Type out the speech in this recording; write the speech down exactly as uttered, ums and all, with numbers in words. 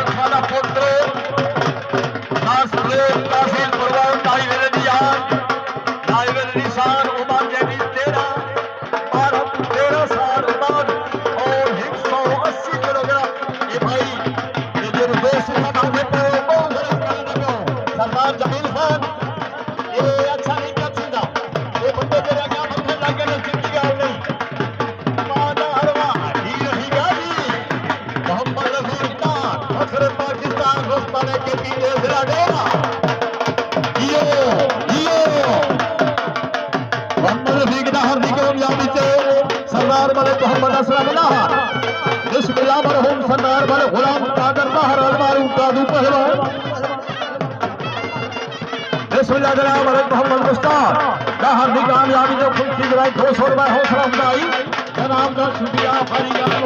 والا پتر، دس بلوک تحصیل پروان، نائب الدیان، نائب النشان، عمر جیڈی تیرہ، بارہ تیرہ سال عمر اور ایک سو اسی کلوگرام۔ اے بھائی، اے جیڑھے دوست انہاں دے پیو، بہت غلط کرݨ لڳا۔ سردار جمیل خان، اے اچھا نہیں کر سڳدا۔ اے بندے جیڑھے اڳیاں ودھݨ لڳ ڳئے نے، چنڳی ڳالھ نہیں۔ ماں دا ارواح ہی رہی ڳیا جی۔ محمد رفیق ڈاہر، فخر پاکستان، دوستاں نے کے پی دے ضلع ڈیرہ۔ جیو، جیو۔ محمد رفیق ڈاہر دی کامیابی تے سردار ملک محمد اسلم ڈاہر۔ بسم اللہ مرحوم سردار ملک غلام قادر ڈاہر المعروف دادو پہلوان۔ بسم اللہ جناب ملک محمد مختار ڈاہر دی کامیابی تے خوشی جناب دو سو روپے حوصلہ افزائی۔ جناب دا شکریہ، بھاری گل۔